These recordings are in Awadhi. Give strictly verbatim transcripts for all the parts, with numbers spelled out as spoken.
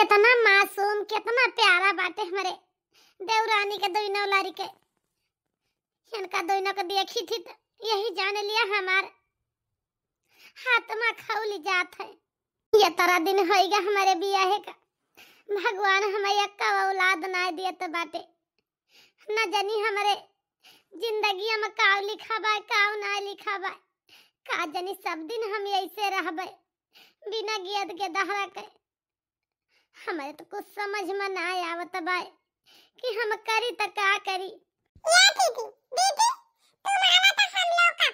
कितना मासूम, कितना प्यारा बाटे हमरे देवरानी के दोनों लड़के। इनका दोनों के देखी थी त यही जान लिया हमार आत्मा खौली जात है। ये तरह दिन होइगा हमरे बियाहे का, भगवान हमें एक्का औलाद ना दियत बाटे। न जानी हमरे जिंदगी में काव लिखा बा, काव ना लिखा बा। का जानी सब दिन हम ऐसे रहबे बिना गियत के दहरा के। हमरे तो कुछ समझ में ना आवत बा कि हम करी त का करी। ए दीदी, दीदी, तू मारा त हम लोग का,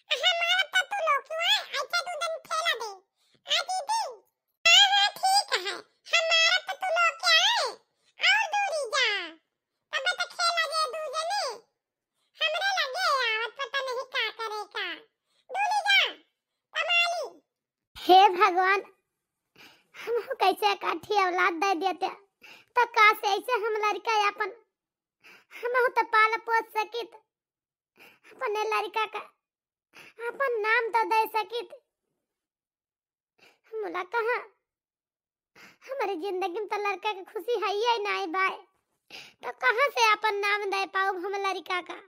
हम मारा त तू लोग क्यों है? ऐसे दू दिन खेला दे। आ दीदी, हाँ, हाँ, ठीक है, हम मारा त तू लोग क्या है? और दूरी जा, तब तो खेला जे दू जने, हमरे लगे आवत पता नहीं का करे का। दूरी जा, कमाली। हे भगवान, हमहू कैसे काठी औलाद दे देते, तो का से ऐसे हम लड़का अपन, हमहू तो पाल पोस सकित, अपने लड़का का अपन नाम तो दे सकित। मुला कहाँ, हमारी जिंदगी में तो लड़का के खुशी है ही नहीं बाय, तो कहाँ से अपन नाम दे पाउब हम लड़का का?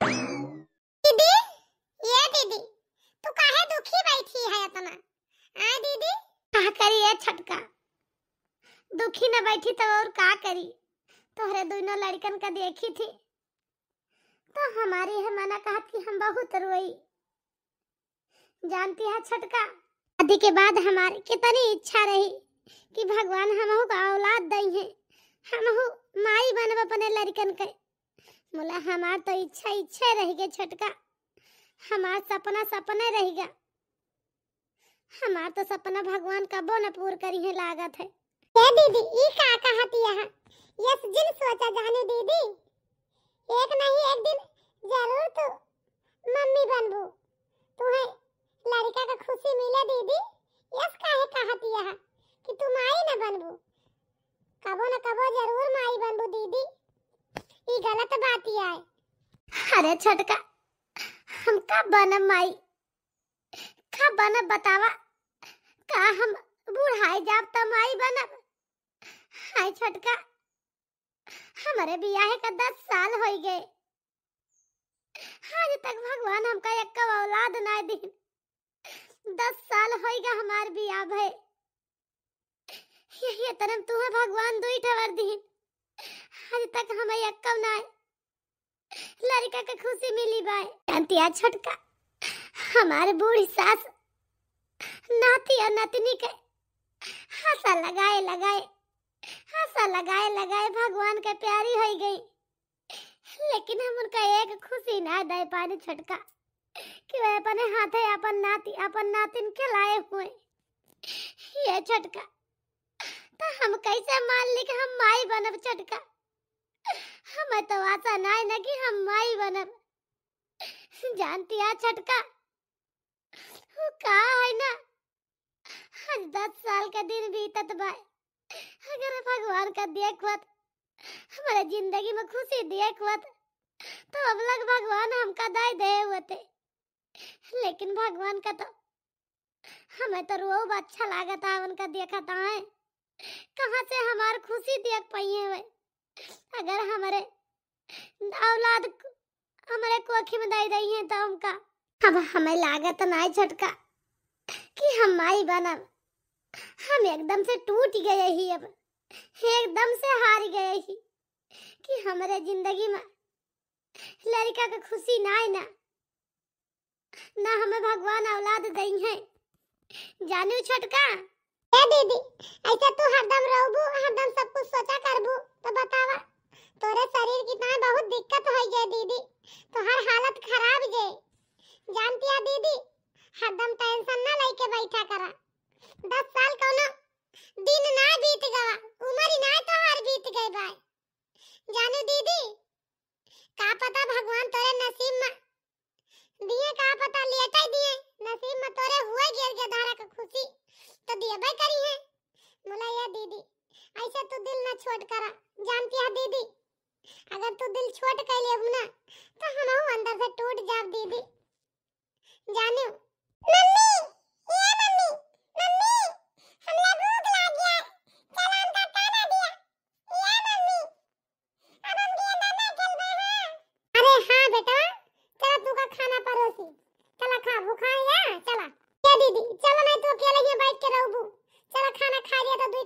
दीदी, ये दीदी, तू काहे दुखी बैठी है इतना? आ दीदी, का करी ये छोटका, दुखी न बैठी तो और का करी? तोहरे दोनों लड़कन का देखी थी तो हमारी है मना कहत कि हम बहुत रोई। जानती है छोटका, शादी के बाद हमारी कितनी इच्छा रही कि भगवान हमहू का औलाद दई है, हमहू माई बनब अपने लड़कन के। मुला हमार तो इच्छा इच्छे रह गए छोटका, हमार सपना सपने रह गया। हमार तो सपना भगवान कबो न पूर करी है लागत है। ए दीदी, ई का कहती है? यस जिन सोचा जाने दीदी, एक नहीं एक दिन जरूर तू मम्मी बनबू। तू है लड़का का खुशी मिले दीदी, यस काहे कहती है कि तू माई न बनबू? कबो न कबो जरूर माई बनबू दीदी, ई गलत बात आए। अरे छोटका, हम का बनब माई, का बनब बतावा? का हम बुढ़ाई जाब त माई बनब? हाय छोटका, हमरे बियाहे का दस साल होई गए, आज तक भगवान हमका एक औलाद ना दीन। दस साल होई गए हमार बियाह भए, यही तरह तुहे भगवान दुई ठवर दीन, आज तक हमें एक ना लड़का के खुशी मिली बाय। जानतिया छोटका, हमार बूढ़ी सास नाती और नतनी के हंसा लगाए लगाए, हंसा लगाए लगाए भगवान के प्यारी होई गई, लेकिन हम उनका एक खुशी ना दे पानी छोटका कि वह अपने हाथे अपन नाती अपन नातिन के लाए हुए। ये छोटका, तो हम कैसे मान ली कि हम माई बनब छोटका? हमें तो आशा नाय न कि हम माई बनब। जानतिया छोटका, वो का है ना, आज दस साल का दिन बीतत बा। अगर भगवान का देखवत, हमारे जिंदगी में खुशी देखवत, तो अब लग भगवान हमका दे दे होते। लेकिन भगवान का तो हमें तो रोब अच्छा लागत है उनका देखत है। कहाँ से हमार खुशी देख पाइए वे? अगर हमारे औलाद क-, हमारे कोखी में दे दई है तो हमका। अब हमें लागत नाय छोटका कि हम माई बनब। हम एकदम से टूट गए ही, अब एकदम से हार गए ही कि हमारे जिंदगी में लड़का के खुशी नाय ना। ना हमें भगवान औलाद दई है। जानू छोटका। ए दीदी, ऐसे तू हरदम रहबू, हरदम सब कुछ सोचा करबू, तो बतावा, तोरे शरीर की ना बहुत दिक्कत होई गई दीदी, तोहर हालत खराब जे। जानतिया दीदी, हरदम tension ना लेके बैठा करा। दस साल कौनो दिन ना बीत गवा, उम्र ही ना तोहर बीत गई बाय। जानू दीदी, का पता भगवान तोरे नसीब में दिए, का पता लेटे दिए, नसीब में तोरे हुए गिर के धारा के खुशी तो दिए भाई करी है। मुला या दीदी, ऐसे तू दिल ना छोट करा, जानतिया दीदी, अगर तू दिल छोट कर लेबू ना, तो हमहू अंदर से टूट जाब दीदी। जानू। मम्मी, ए मम्मी, मम्मी, हमला भूख लाग गया, चल हम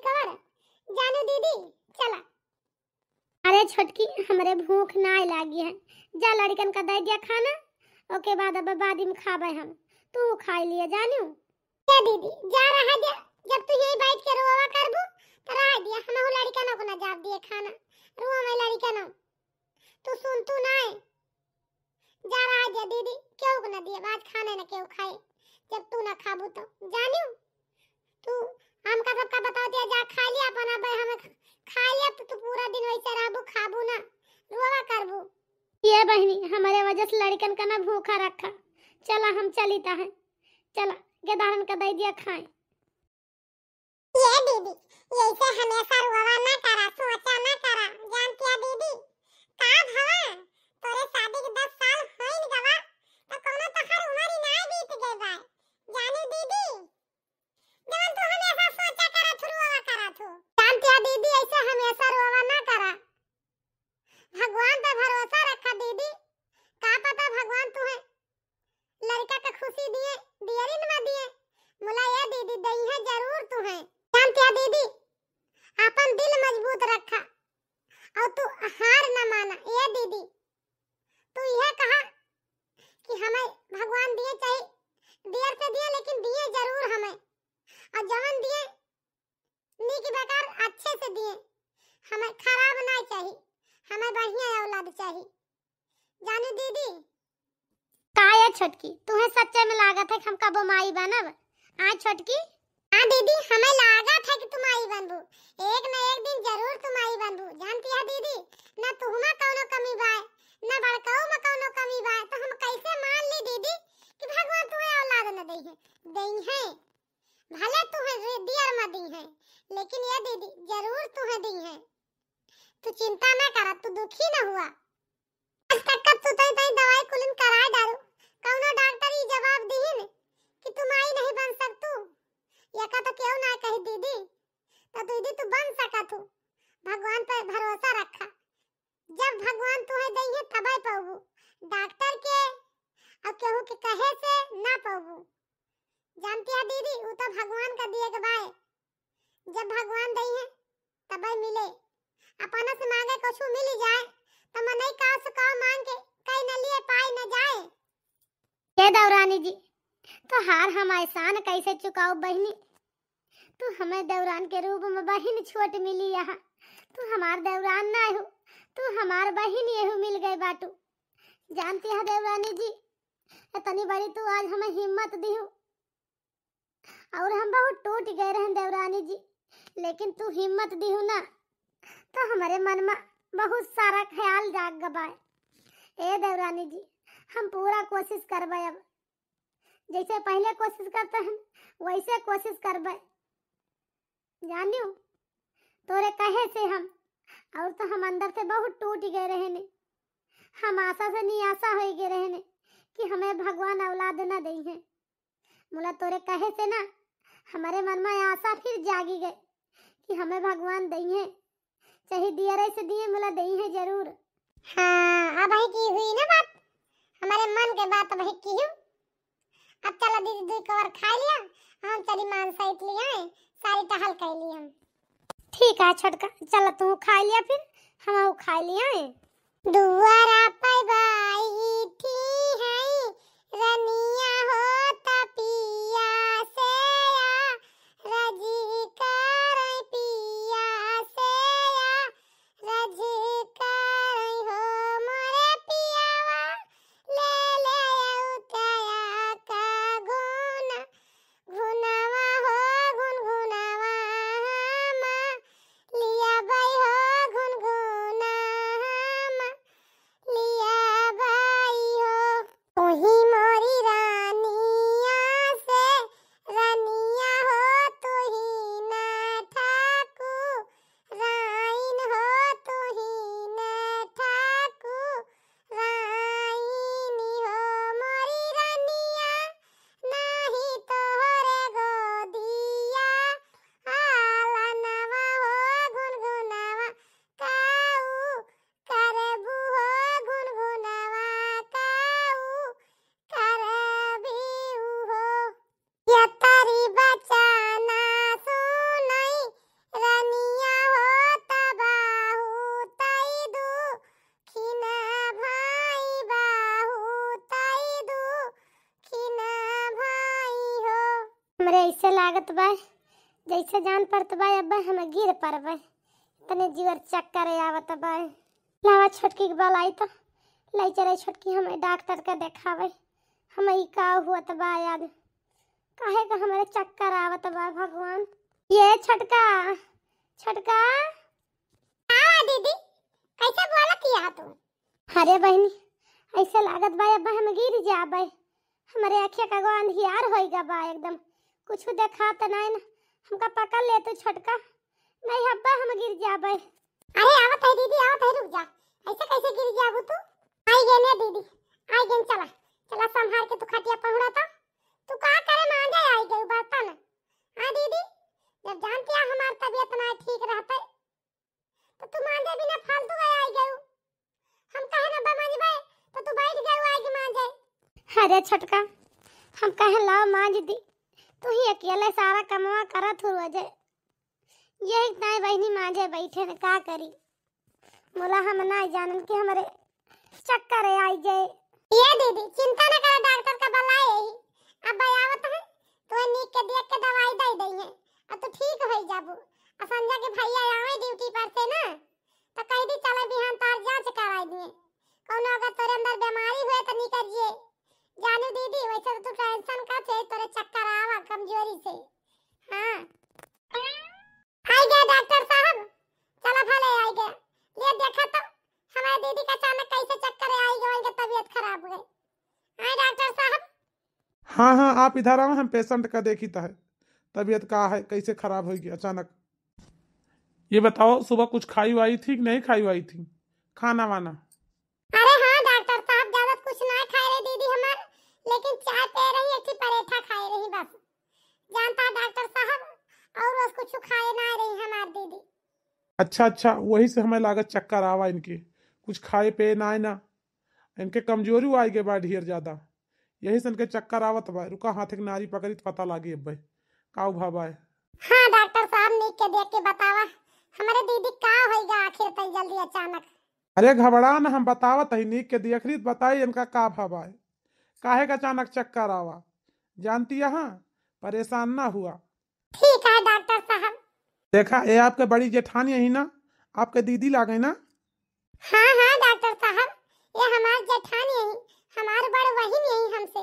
कवर। जानू दीदी, चला। अरे छोटकी, हमरे भूख नाय लागी है, जा लड़िकन का दइ दिया खाना, ओके बाद अब बाद में खाबे हम, तू खाइ लिया जानू। ए दीदी, जा रहा दे, जब तू यही बैठ के रोवा करबू, तो रहा दिया, हमहू लड़िकन को ना जाब दिए खाना, रोवा में लड़िकन। तू सुन तू नाय, जा रहा दे दीदी, केहू को ना दिए, आज खाने ना केहू खाए, जब तू ना खाबू तो। जानियो, तू हमका सबका बताओ दिया, जा खा लिया अपन, अब हमें ख-, खा लिया तो तू पूरा दिन वैसे रहबू, खाबू ना, रोवा करबू। ये बहिनी, हमरे वजह से लड़िकन का ना भूखा रखा, चला हम चलित है, चला गेदारन का दइ दिया खाए। ए दीदी, ऐसे हमेशा रोवा ना करा, सोचा ना करा, जानतिया दीदी, का भवा, तोरे शादी के दस साल होइन गवा, तो कौनो तोहार उम्र ही ना बीत गए बा, जानू दीदी, जवन तू हमेशा सोचा करा थू, रोवा करा थू। जानतिया दीदी, ऐसे हमेशा रोवा ना करा, भगवान पे भरोसा रखा दीदी, का पता भगवान तुहे लड़िका का खुशी दिए, दियरिन में दिए, मुला ए दीदी, दइहे जरूर तुहे। जानतिया दीदी, अपन दिल मजबूत रखा और तू हार न माना। ए दीदी, तू यह कहा कि हमें भगवान दिए, चाहे देर से दिए, लेकिन दिए जरूर हमें, और जवन दिए नीक बेकार अच्छे से दिए, हमें खराब ना चाही, हमें बढ़िया औलाद चाही। जानू दीदी। का ये छोटकी, तुहे सच्चे में लागत है कि हम कबो माई बनब? आ छोटकी? हाँ दीदी, हमें लागत है कि तू माई बनबू, एक न एक दिन जरूर तू माई बनबू। जानतिया दीदी, न तुहमा कौनो कमी बाय, न बड़काऊ में कौनो कमी बाय, तो हम कैसे मान ली दीदी कि भगवान तुहे औलाद न दइहे? दइहे, भले तुहे रे-, दियर में दइहे, लेकिन ए दीदी, जरूर तुहे दइहे। तू चिंता ना करा, तू दुखी ना हुआ। आज तक का तू तई तई दवाई कुलिन कराए डारू, कौनो डॉक्टर ई जवाब दिहिन कि तू माई नहीं बन सकतू। यका तो केहू ना कही दीदी, तो दीदी तू बन सकत हू। भगवान पे भरोसा रखा, जब भगवान तुहे दइहे तबे पउबू, डॉक्टर के और केहू के कहे से ना पउबू। जानतिया दीदी, उ तो भगवान का दिए के बाय, जब भगवान दइहे तबे मिले। अपना से मांगे कुछ मिल जाए, तो मनई का से का मांग के कहीं न लिए पाई न जाए। हे देवरानी जी, तोहार हम एहसान कैसे चुकाओ बहिनी? तू हमें देवरान के रूप में बहिन छोट मिली यहाँ। तू हमार देवरान ना हो, तू हमार बहिन एहू मिल गए बाटू। जानतिया देवरानी जी, इतनी बड़ी तू आज हमें हिम्मत दिहू। और हम बहुत टूट गए रहन देवरानी जी, लेकिन तू हिम्मत दिहू ना, तो हमरे मन में बहुत सारा ख्याल जाग गबाए। ए देवरानी जी, हम पूरा कोशिश करबे, अब जैसे पहले कोशिश करते हैं वैसे कोशिश करबे। जानियो, तोरे कहे से हम, और तो हम अंदर से बहुत टूट गए रहने, हम आशा से निराशा हो गए रहने कि हमें भगवान औलाद ना दइहे। मुला तोरे कहे से ना, हमारे मन में आशा फिर जागी गए कि हमें भगवान दइहे, चाहे दियरे से दिए, मुला दइहे जरूर। हाँ, अब है की हुई ना बात, हमारे मन के बात अब है की हूँ। अब चला दीदी, दुई कवर खा लिया, हम चली मान सहित लिया, सारी टहल कर ली हम। ठीक है छोटका, चला तू खा लिया, फिर हम खा लिया। दुआरा पे बैठी है रनिया हो तपिया से, आ रजी करे पिया से, आ रजी करे हो मोरे पियावा, ले ले उतया का घुना, घुनावा हो घुनघुनावा हम, लिया बाई हो घुनघुना हम, लिया बाई हो। ओही मोरी लागत बा, जैसे जान पड़त बा, अब हम गिर पड़बे। इतने जोर चक्कर आवत बा। लावा छोटकी के बलाई तो, ले चले छोटकी, हम डॉक्टर के देखावे। हम ई का हुअत बा आज, काहे का हमरे चक्कर आवत बा भगवान। ये छोटका, छोटका। का दीदी, कैसे बोलत हिया तू? अरे बहिनी, ऐसे लागत बा अब हम गिर जाबे। हमरे अखिया का गो अंधियार होई गा बा एकदम, कुछ देखात नाई ना। हमका पकड़ ले तू छोटका, नहीं अब्बा हम गिर जाबे। अरे आवत है दीदी, आवत है, रुक जा। ऐसे कैसे गिर जाबू तू? आई गए ने दीदी, आई गए, चला, चला संभाल के तू खटिया पहुड़ा था। तू का करे मांजे आई गई बर्तन? हाँ दीदी, जब जानती है हमार तबीयत ना ठीक रहते तो तू मांजे बिना फालतू गए आई गई। हम कहे ना बा मांजबे तो तू बैठ गई आई के मांजे। अरे छोटका, हम कहे लाओ मांज दी, तू ही अकेले सारा कमवा करत हो रोजे। यही ताई बहिनी मांझे बैठे न का करी। मोला हम ना जानन कि हमरे चक्कर आई जाए। ये दीदी, चिंता न करा, डॉक्टर का बुलाए ही। अब आवत है, तो नीक के देख के दवाई दे दई है, अब तो ठीक हो जाबू। आ संजय के भैया आवे ड्यूटी पर से ना, तो कह दी चले बिहान तार जांच कराई दिए। कौनो अगर तोरे अंदर बीमारी हुए तो निकल जिए। जानू दीदी, वैसे तो तू टेंशन का थे, तोरे चक्कर आवा कमजोरी से। हाँ। आई गया डॉक्टर साहब, चला भले आई गया। ले देखा तो हमारे दीदी का अचानक कैसे चक्कर आई गए, उनके तबीयत खराब हो गई। आए डॉक्टर साहब। हाँ, हाँ, आप इधर आओ, हम पेशेंट का देखी तो है, तबीयत का है, कैसे खराब होगी अचानक। ये बताओ, सुबह कुछ खाई वाई थी कि नहीं खाई वाई थी, खाना वाना? अरे हाँ डॉक्टर साहब, ज्यादा कुछ ना खाए रही दीदी हमार, लेकिन चाय पे रही, एक ही परेठा खाए रही बस। जानता है डॉक्टर साहब, और बस कुछ खाए ना रही हमार दीदी। अच्छा, अच्छा, वही से हमें लागत चक्कर आवा इनके, कुछ खाए पे ना है ना, इनके कमजोरी आ गए बा ढेर ज्यादा, यही से इनके चक्कर आवत बा। रुका, हाथ एक नारी पकड़ी तो पता लागी अब भाई, का उभा बा। हाँ डॉक्टर साहब, नीक के देख के बतावा, हमारे दीदी का होइगा आखिर तई जल्दी अचानक? अरे घबरा न, हम बतावत ही, नीक के देख ली तो बताई इनका का भा बा, काहे का अचानक चक्कर आवा। जानती यहाँ, परेशान ना हुआ। ठीक है डॉक्टर साहब। देखा, ये आपके बड़ी जेठानी यही ना, आपके दीदी लागे ना? हाँ, हाँ डॉक्टर साहब, ये हमार जेठानी यही, हमार बड़ बहिन यही हमसे।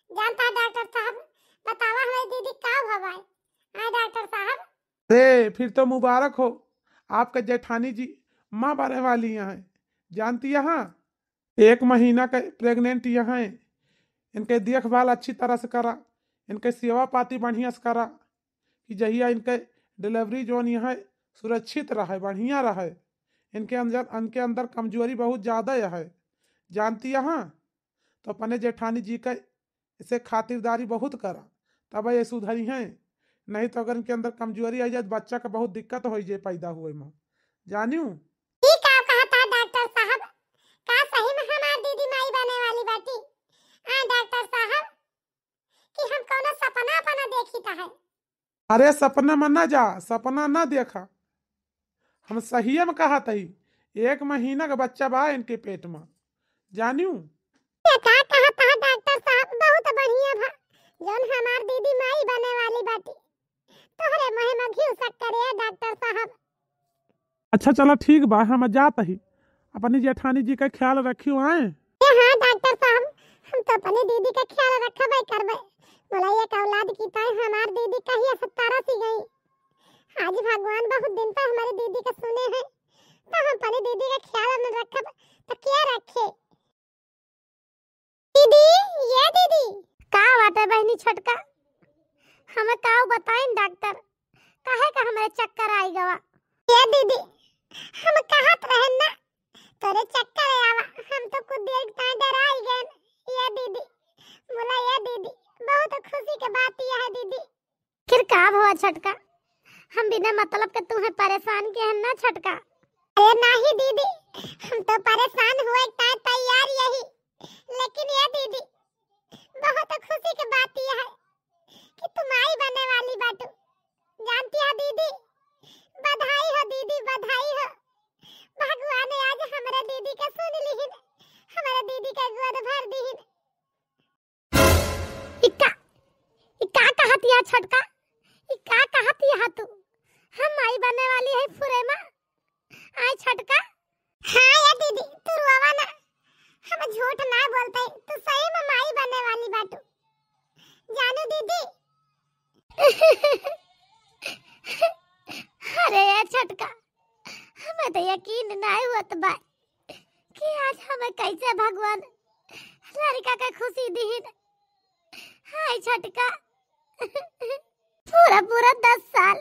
जानता है डॉक्टर साहब, बतावा हमारी दीदी का भवा है? हाँ डॉक्टर साहब। अरे, फिर तो मुबारक हो, आपके जेठानी जी माँ बने वाली हैं। जानती यहाँ, एक महीना के प्रेग्नेंट यहाँ है, इनके देखभाल अच्छी तरह से करा, इनके सेवा पाती बढ़िया से करा, कि जहिया इनके डिलीवरी जोन यहाँ सुरक्षित रहे, बढ़िया रहे। इनके अंदर, इनके अंदर कमजोरी बहुत ज्यादा है, जानती यहाँ, तो अपने जेठानी जी का इसे खातिरदारी बहुत करा, तब ये सुधरी हैं। नहीं तो अगर इनके अंदर कमजोरी आ जाए तो बच्चा का बहुत दिक्कत हो जाए पैदा हुए में, जानियो। ई का कहता डॉक्टर साहब, का सही में हमार दीदी माई बने वाली बाटी? आ डॉक्टर साहब, कि हम कौनो सपना अपना देखी त है? अरे सपना में ना जा, सपना ना देखा, हम सहिए में कहत हई, एक महीना का बच्चा बा इनके पेट में, जानियो। ये का कहत है डॉक्टर साहब, बहुत बढ़िया भा, जौन हमार दीदी माई बने वाली बाटी। तोहरे मुँह में घी शक्कर है डॉक्टर साहब। अच्छा चला ठीक बा, हम जात ही, अपनी जेठानी जी का ख्याल रखियो आए। ए हाँ डॉक्टर साहब, हम तो अपनी दीदी का ख्याल रखबे करबे। बोला एक औलाद की ताई हमार दीदी कहिया से तरसी गई। आज भगवान बहुत दिन पर हमारी दीदी का सुने हैं, तो हम अपनी दीदी का ख्याल न रखब तो क्या रखे? दीदी, ये दीदी। का बाटे बहिनी छोटका? हमें का बताइन डॉक्टर? काहे का हमरे चक्कर आई गवा? ये दीदी, हम कहत रहन ना, तोरे चक्कर आवा, हम तो कुछ देर ताई डराई गए। ये दीदी, बोला ये दीदी, बहुत खुशी के बात यह है दीदी। फिर का भवा छोटका, हम बिना मतलब के तुम्हें परेशान किए हैं ना छोटका? अरे नाही दीदी, हम तो परेशान हुए का तैयार यही, लेकिन ये दीदी, बहुत खुशी की बात यह है कि तुम माई बने वाली बाटू। जानती हो दीदी, बधाई हो दीदी, बधाई हो। भगवान आज हमारे दीदी के सुन लिहिन, हमारे दीदी के गोद भर दिहिन। इक्का, इक्का कहत या छोटका, ई का कहत हया तू? हम माई बने वाली है फुरेमा। आय छोटका। हाँ ए दीदी, तू रोवा ना, हम झूठ ना बोलते, तू सही में माई बने वाली बाटू। जानू दीदी। अरे ए छोटका, हमें तो यकीन नाहीं होत बा कि आज हमें कैसे भगवान लड़का के खुशी दिहिन। हाय छोटका, पूरा पूरा दस साल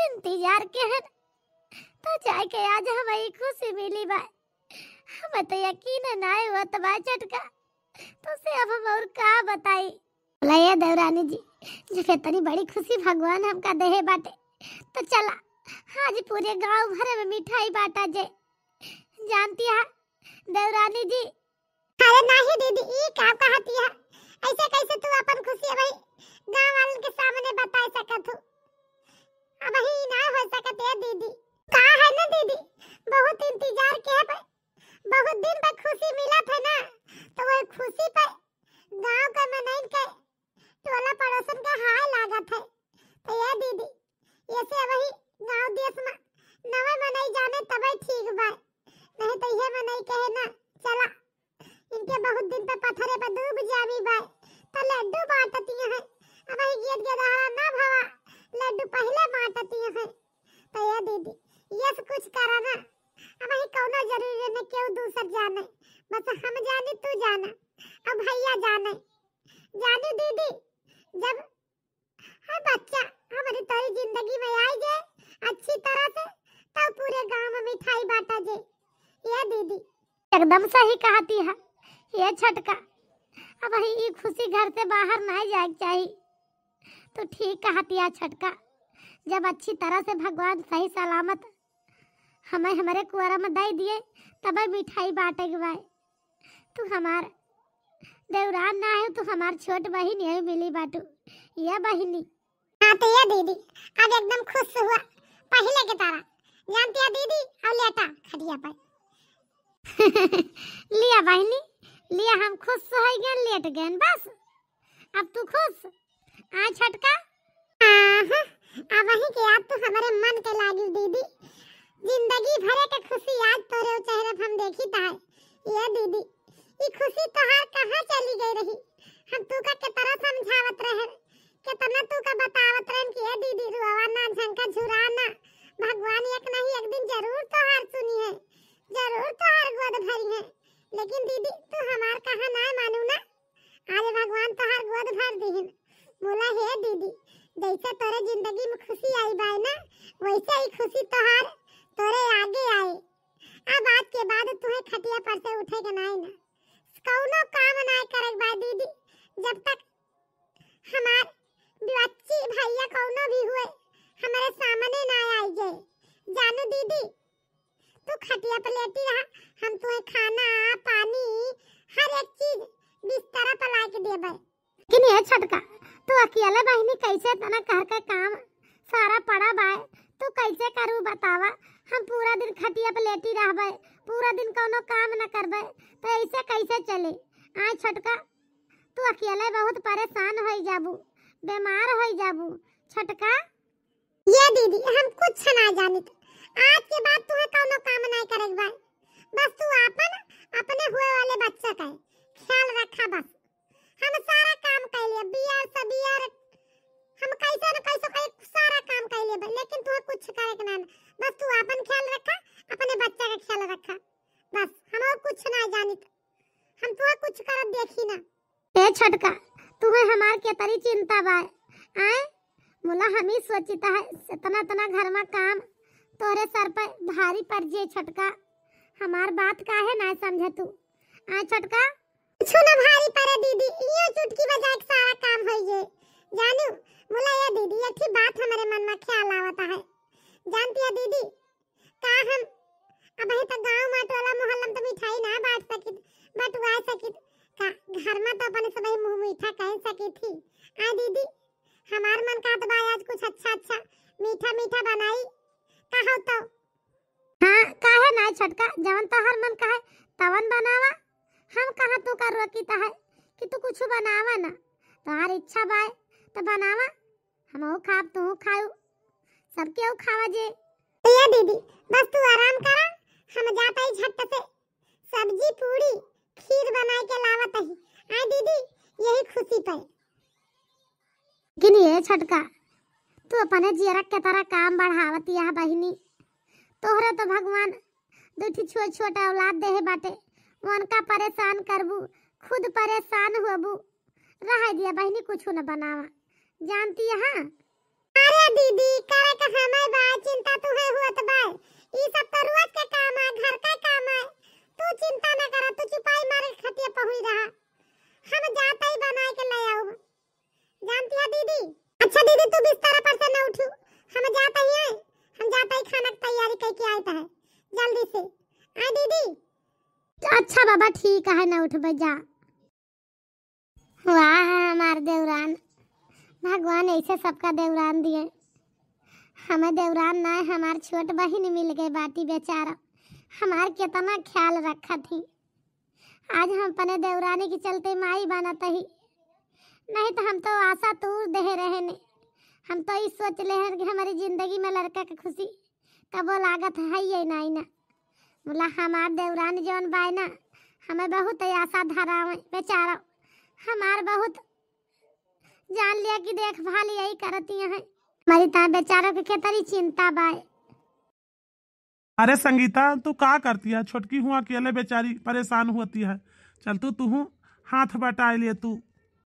इंतजार के है, तो जाके आज हमें ई खुशी मिली बा। हमें तो यकीन नाहीं होत बा छोटका, तो से अब हम और का बताई। बोला ए देवरानी जी, जब इतनी बड़ी खुशी भगवान हमका देहे बाटे, तो चला आज पूरे गांव भरे में मिठाई बांटा जे। जानती है देवरानी जी। अरे नाहीं दीदी, ई का कहत हया? ऐसे कैसे तू अपन खुशी अबही गांव वालन के सामने बताए सकत हू? अबही ना हो सकत ए दीदी। का है ना दीदी, बहुत इंतजार के है, बहुत दिन बाद खुशी मिलत है ना, तो वही खुशी पे गांव के मनइन के, टोला पड़ोसन के हाय लागत है। तो ए दीदी, ऐसे अबही गांव देश में नवे मनई जाने तबे ठीक बा, नहीं तो ये मनई कहे ना, चला इनके बहुत दिन पे पथरे पे दूब जामी बा, तो लड्डू बांटती है। अबही गेट के दहाड़ा ना भवा, लड्डू पहले बांटती है। तो ए दीदी, यस कुछ करा ना, अबही कौनो जरूरी न केहू दूसर जाने, बस हम जानी, तू जाना, अब भैया जाने। जानू दीदी, जब हर बच्चा हमारी तोरी जिंदगी में आई जे अच्छी तरह से, तब पूरे गांव में मिठाई बांटा जे। ए दीदी। एकदम सही कहती है ए छोटका, अबही ई खुशी घर से बाहर नाहीं जाए के चाही। तू ठीक कहत हया छोटका, जब अच्छी तरह से भगवान सही सलामत हमें हमरे कुआरा में दे दिए, तबे मिठाई बांटे के बाय। तू हमार देवरान ना है, तू हमार छोट बहिन है मिली बाटू। ए बहिनी। हाँ तो ए दीदी, अब एकदम खुश हुआ, पहले के तरह। जानती है दीदी, अब लेटा खटिया पर। लिया बहिनी, लिया, हम खुश हो गए, लेट गए बस। अब तू खुश? आ छोटका? आहा, अबही के याद तो हमरे मन के लागी दीदी। जिंदगी भरे के खुशी आज तोरे चेहरे पे हम देखी ताई। ए दीदी, ई खुशी तोहार कहाँ चली गई रही? हम तू का कितना समझावत रहे, कितना तू का बतावत रहन कि ए दीदी रुआवा ना, झंका झुरा ना, भगवान एक नहीं एक दिन जरूर तोहार सुनी है, जरूर तोहार गोद भरी है। लेकिन दीदी तू हमार कहा ना मानू ना, आज भगवान तोहार गोद भर दिहिन। बोला हे दीदी, जैसे तोरे जिंदगी में खुशी आई बाय ना, वैसे ही खुशी तोहार तोरे आगे आए। अब आज के बाद तुहे खटिया पर से उठे के नाई ना, कौनो काम नाई करे के बा दीदी, जब तक हमार बच्ची भैया कौनो भी हुए, हमारे सामने ना आई जाए। जानू दीदी, तू खटिया पे लेटी रहा, हम तुहे खाना, पानी, हर एक चीज बिस्तरा पे ला के देबे। लेकिन ए छोटका, तू अकेले बहिनी कैसे इतना घर का काम सारा पड़ा बाय, तू कैसे करू बतावा? हम पूरा दिन खटिया पे लेटी रहबे, पूरा दिन कौनो काम न करबे, तो ऐसे कैसे चले? आय छोटका, तू अकेले बहुत परेशान होई जाबू, बीमार होई जाबू। छोटका। ए दीदी, हम कुछ ना जानित, आज के बाद तुहे कौनो काम नाई करे के बा। बस तू आपन, अपने हुए वाले बच्चा का ख्याल रखा बस। हम सारा काम कैले, बियर से बियर, हम कैसे न कैसे कई सारा काम कैले बा, लेकिन तुहे कुछ करे के ना। बस तू आपन ख्याल रखा, अपने बच्चा का ख्याल रखा, बस। हम और कुछ ना जानित, हम तुहे कुछ करत देखी ना। ए छोटका, तुहे हमार केतरी चिंता बा, आय? मुला हम ही सोचित है, इतना इतना घर में काम तोरे सर पे भारी पड़ जे छोटका, हमार बात काहे ना समझे तू? आय छोटका? कुछ ना भारी पड़े दीदी, इयो चुटकी बजाए के सारा काम होई जे। जानू, मुला ए दीदी, एक ही बात हमारे मन में ख्याल आवत है। जानती है दीदी, का हम अबही तक गाँव में, टोला मोहल्ला में तो मिठाई ना बांट सकित, बंटवा सकित, का घर में तो अपने सबही मुँह मीठा कह सकित ही। आ दीदी, हमार मन कहत बा आज कुछ अच्छा अच्छा मीठा मीठा बनाई, कहो तो। हाँ, काहे ना छोटका, जवन तोहर मन कहे तवन बनावा। हम कहाँ तू का रोकित है कि तू कुछ बनावा ना, तोहार इच्छा बाय तो बनावा। हमहू खाब, तू खाऊ, सबके खावा जे। ए दीदी, बस तू आराम करा, हम जात ही झट से सब्जी, पूड़ी, खीर बनाए के लावत ही। आय दीदी, यही खुशी पे। लेकिन ये छोटका, तू अपने जियरा के तरह काम बढ़ावत यह बहिनी, तोहरे तो भगवान दू ठी छोट छोट औलाद देहे बाटे, उनका परेशान करबू, खुद परेशान होबू। रह दिया बहिनी, कुछ न बनावा, जानती है। अरे दीदी, करे का हमें बा, चिंता तुहे हुअत बा। ई सब तो रोज के काम है, घर का काम है। तू चिंता न करा, तू चुपाई मारे के खटिया पहुई रहा। हम जाते ही बनाए के ले आऊ, जानती है दीदी। अच्छा दीदी, तू बिस्तर पर से न उठू, हम जाते ही हैं, हम जाते ही खाना की तैयारी करके आए है जल्दी से। आय दीदी। अच्छा बाबा, ठीक है, न उठबे, जा। वाह हमार देवरान, भगवान ऐसे सबका देवरान दिए। हमें देवरान ना, हमार छोट बहिन मिल गए बाटी बेचारा, हमार कितना ख्याल रखत ही। आज हम अपने देवरानी के चलते माई बनत ही, नहीं तो हम तो आशा तूर देहे रहे ने। हम तो ई सोच ले हन कि हमारी जिंदगी में लड़का के खुशी कबो लागत है ये नाई ना। मुला हमार देवरानी जौन बाय ना, हमें बहुत आशा धरावे बेचारा, हमार बहुत जान लिया कि देखभाल यही करती हैं। हमारी ता बेचारों के केतरी चिंता बाय। अरे संगीता, तू का करती है? छोटकी हुआ अकेले बेचारी परेशान होती है। चल तू, तू हाथ बटाए ले तू।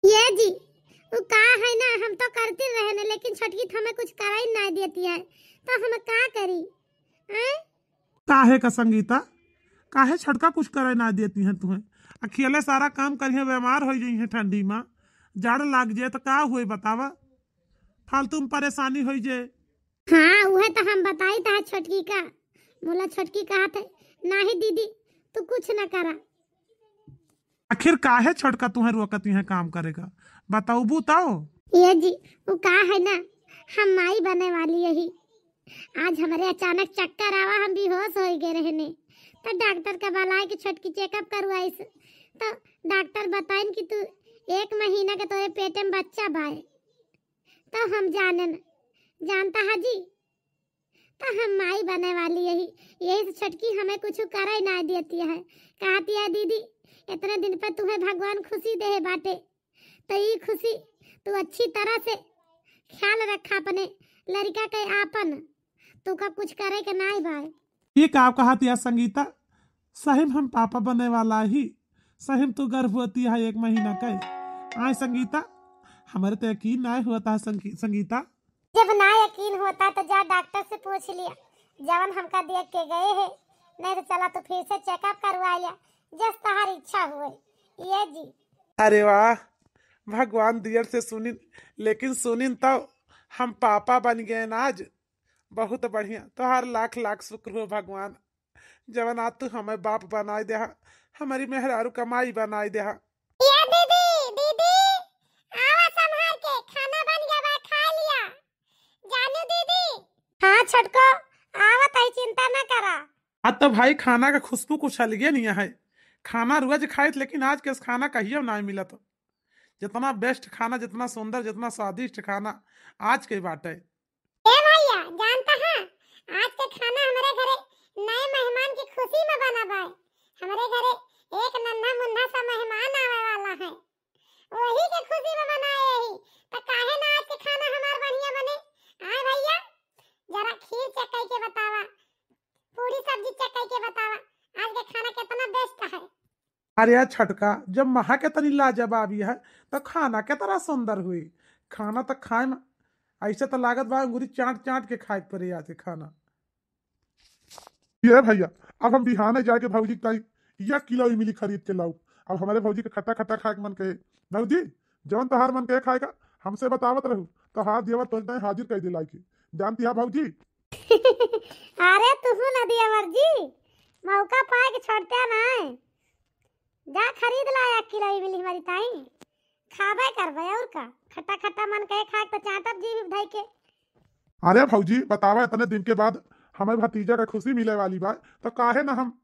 ये जी, वो का है ना, हम तो करती रहे ना, लेकिन छोटकी तो हमें कुछ कराई ना देती है, तो हम का करी? हैं? काहे का संगीता, काहे छोटका कुछ करे ना देती हैं तुहें? अकेले सारा काम करिए, बीमार हो जाई हैं ठंडी में, जाड़ लाग जाए तो का हुए बतावा? फालतू में परेशानी हो जाए। हाँ, उहे तो हम बताई ता छोटकी का। मोला छोटकी कहत है, "नाही दीदी, तू कुछ न करा।" आखिर काहे छोटका तुहें रोकती हैं काम करे का? बताऊबू तो? ये जी, वो का है ना, हम माई बने वाली यही। आज हमरे अचानक चक्कर आवा, हम बेहोश हो गए रहने। तो डॉक्टर का बुलाए कि छोटकी चेकअप करवाइस। तो डॉक्टर बताइन कि तू एक महीना के तोरे पेटे में बच्चा बाय। तो हम जाने न, जानता है जी, तो हम माई बने वाली यही, यही से छोटकी हमें कुछ करे ना देती है। कहती है, "दीदी, इतने दिन पर तुम्हें भगवान खुशी देहे बाटे, तो ई खुशी तू अच्छी तरह से ख्याल रखा अपने लड़का के आपन, तू का कुछ करे के नाई भाई।" ये का कहत या संगीता? सही में हम पापा बने वाला ही। सही में तू गर्भवती है एक महीना के। आय संगीता, हमारे तो यकीन नाय होता है संगी-, संगीता। जब ना यकीन होता तो जा डॉक्टर से पूछ लिया, जवन हमका देख के गए है, नहीं तो चला तो फिर से चेकअप करवा लिया, जस तहार इच्छा हुए। ये जी। अरे वाह, भगवान दियर से सुनिन, लेकिन सुनिन तो हम पापा बन गए ना आज। बहुत बढ़िया, तोहार लाख लाख शुक्र हो भगवान, जवन आज तू हमें बाप बनाए देहा, हमारी मेहरारू का माई बनाए देहा। या दीदी, दीदी, आवा संभाल के, खाना बन गया बा, खा लिया। जानू दीदी। हाँ छोटको, आवत है, चिंता न करा। आज तो भाई खाना का खुशबू कुछ अलगे नहीं है। खाना रोज खाइत, लेकिन आज के खाना कहियो ना मिलत। जितना बेस्ट खाना, जितना सुंदर, जितना स्वादिष्ट खाना आज के बाटे। ए भैया, जानता है, आज के खाना हमारे घरे नए मेहमान की खुशी में बना बाय। हमारे घरे एक नन्हा मुन्ना सा मेहमान आवे वाला है, वही के खुशी में बनाए यही। तो काहे ना आज के खाना हमार बढ़िया बने? आय भैया, जरा खीर check करके बतावा, पूरी सब्जी check करके बतावा, आज के खाना कितना best है। अरे यार छोटका, जब महा के तनी लाजवाबी है, तो खाना के तरह सुंदर हुई। खाना तो खाए में ऐसे तो लागत बा, अंगूरी चाट चाट के खाए के पड़े आज के खाना। ये भैया, अब हम बिहाने जाके भौजी के ताई एक किलो इमली खरीद के लाऊ। अब हमारे भौजी के खट्टा खट्टा खाए के मन कहे। भौजी, जवन तोहार मन कहे खाए का, हमसे बतावत रहू, तोहार देवर तोर ताई हाजिर कर दे लाई के। जानती है भौजी? अरे तुहू न दियावर जी, मौका पाए के छोड़ते ना है। जा खरीद ला एक किलो इमली हमारी ताई, खाबे करबे और का। खट्टा खट्टा मन कहे खाए तो चाटब जीभ धई के। अरे भौजी, बतावा, इतने दिन के बाद हमें भतीजा का खुशी मिले वाली बा, तो काहे ना हम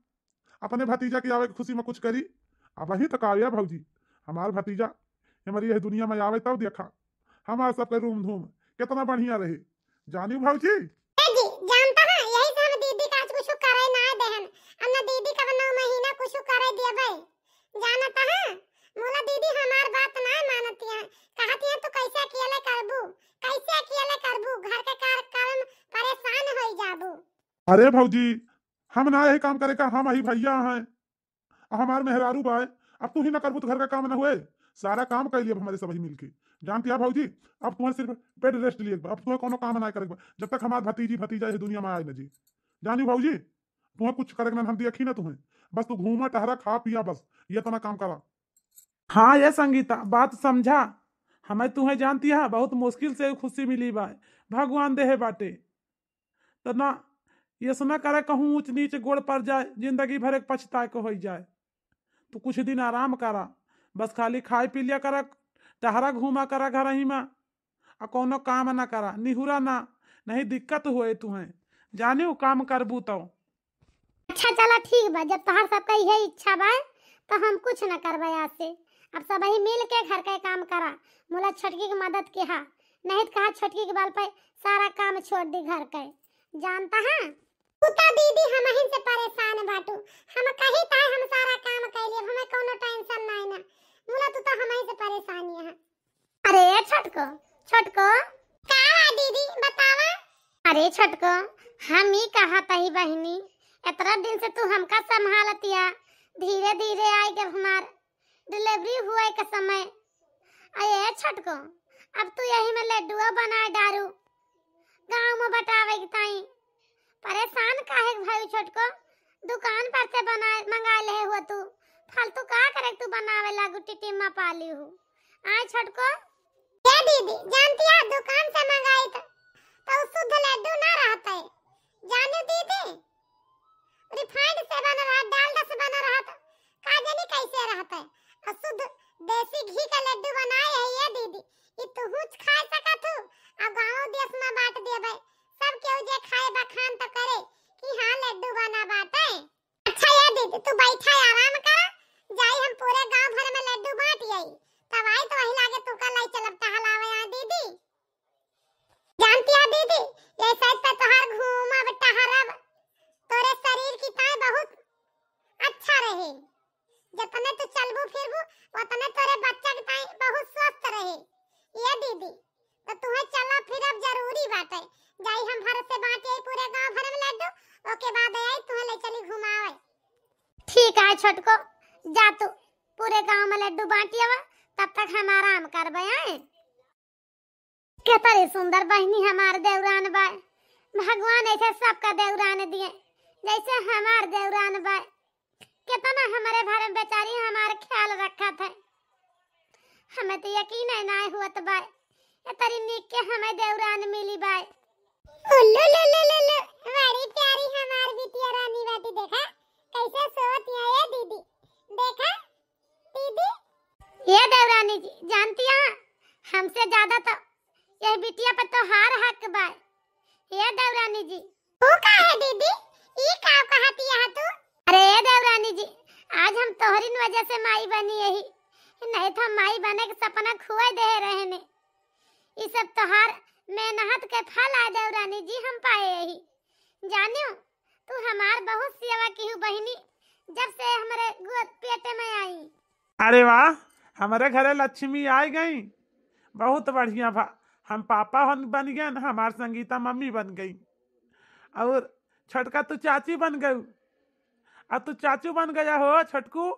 अपने भतीजा की आवे के खुशी में कुछ करी? अब वही तो काव्या भौजी, हमार भतीजा हमारी यह दुनिया में आवे तब देखा हमार सबके रूम धूम कितना बढ़िया रहे। जानी भौजी? ए जी, जानता है, यही से हम दीदी का आज कुछ करे ना देहन। अब ना दीदी का नौ महीना कुछ करे देबे। जानता है, मोला दीदी हमार बात ना मानती है, कहती है, "तू कैसे अकेले करबू, कैसे अकेले करबू, घर के कार-, काम परेशान होई जाबू।" अरे भौजी, हम ना यही काम करे का, हम यही भैया हैं, हमार मेहरारू बाय, अब तू ही ना करबू तो घर का काम ना हुए, सारा काम कर लिया हमारे सब ही मिलके। जानती है भौजी, अब तुम्हें सिर्फ bed rest लिए, अब तुम्हें कोनो काम ना करे के बा, जब तक हमार भतीजी भतीजा ये दुनिया में आए ना जी। जानी भौजी, तुम्हें कुछ करे के ना, हम देखी ना तुम्हें, बस तू घूमा टहरा खा पिया, बस ये इतना काम करा। हाँ ये संगीता, बात समझा, हमें तुम्हें जानती है बहुत मुश्किल से खुशी मिली बाय, भगवान देहे बाटे। तो ना, ये सुना करे कहूँ ऊंच नीच गोड़ पर जाए, जिंदगी भर एक पछताए के होई जाए। तू कुछ दिन आराम करा, बस खाली खाए पी लिया करा, टहरा घूमा करा घर ही में, आ कोनो काम ना करा, निहुरा ना, नहीं दिक्कत हुए तुहें। जानियो काम करबू तो। अच्छा चला ठीक बा, जब तोहार सबका इहे इच्छा बा तो हम कुछ ना करबे आज से। अब सब ही मिल के घर के काम करा, मोला छोटकी के मदद किहा, नहीं तो कहा छोटकी के बल पे सारा काम छोड़ दी घर के। जानता है, तू तो दीदी हमहिन से परेशान बाटू, हम कही ताई हम सारा काम कैली, अब हमें कोनो tension नहीं ना, मोला तू तो हमही से परेशान है। अरे छोटको, छोटको। का बा दीदी, बतावा। अरे छोटको, हम ई कहा तही बहिनी, इतना दिन से तू हमका संभालतिया, धीरे धीरे आई जब हमार delivery हुए के समय। अरे छोटको, अब तू यही में लड्डुआ बनाए डारू, गाँव में बटावे के ताई। परेशान काहे के भयू छोटको? दुकान पर से बनाए, मंगा ले हो तू। फालतू का करे तू बनावे लागू टिटिम्मा पाली हूँ। आए छोटको। ए दीदी, जानती है दुकान से मंगाई तो, तो शुद्ध लड्डू ना रहते। जानो दीदी, refined से बना रहा, डालडा से बना रहा तो का जानी कैसे रहते। और शुद्ध देसी घी का लड्डू बनाए है ये दीदी, ई तुहूच खा सकत हूँ, आ गाँव देश में बांट देबे। सब केहू जे खाए बखान तो करे कि हाँ लड्डू बना बाटे। अच्छा ये दीदी, तू बैठा आराम करा, जाई हम पूरे गांव भर में लड्डू बांट आई, तब आई तो वही लागे तू का लाई चलब टहलावे यहाँ दीदी। जानती है दीदी, ये साइड पे तोहार घूमब टहरब, तोरे शरीर की ताई बहुत अच्छा रहे। जितने तू चलबू फिरबू, उतने तोरे बच्चा के ताई बहुत स्वस्थ रहे। ये दीदी, तो तुम्हें चला फिरब जरूरी बाटे। जाई हम भर से बांट आई पूरे गांव भर में लड्डू, ओके बाद आई तुम्हें ले चली घुमावे। ठीक है छोटको, जा तू पूरे गांव में लड्डू बांटियावा, तब तक हम आराम करबे। आए केतरी सुंदर बहिनी हमार देवरान बाय। भगवान ऐसे सबका देवरान दिए जैसे हमार देवरान बाय। कितना हमारे भरे बेचारी हमार ख्याल रखत है। हमें तो यकीन है ना हुआ तो बाय, ये तरी निक के हमें देवरान मिली बाय। उल्लू लुल्लू लुल्लू, बड़ी प्यारी हमार बिटिया रानी बाटी, देखा कैसे सोत है ये दीदी, देखा दीदी। ये देवरानी जी, जानती हैं, हमसे ज्यादा तो यह बिटिया पे तोहार हक बाय। ये देवरानी जी। तू का है दीदी? ई का कहती है तू? अरे ये देवरानी जी, आज हम तोहरिन वजह से माई बनी यही, नहीं तो हम माई बने के सपना खुए दे रहने। ई सब तोहार मेहनत के फल आ देवरानी जी, हम पाए यही। जानियो, तू हमार बहुत सेवा किहू बहिनी, जब से हमरे गोद पेटे में आई। अरे वाह, हमरे घरे लक्ष्मी आई गई, बहुत बढ़िया भा। हम पापा हन बन गए, हमार संगीता मम्मी बन गई, और छोटका तू चाची बन गऊ। अब तू चाचू बन गया हो छोटकू।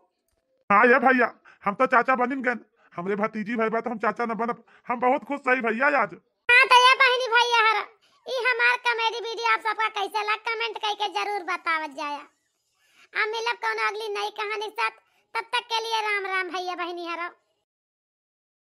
हाँ ये भैया, हम तो चाचा बनिन गए, हमरे भतीजी भाई बा तो हम चाचा न बनब। हम बहुत खुश सही भैया आज। हाँ तो ये बहिनी भैया हर, ई हमार comedy video आप सबका कैसे लग, comment करके जरूर बतावत जाया। आ मिलब कौनो अगली नई कहानी के साथ, तब तक के लिए राम राम भैया बहिनी हरो।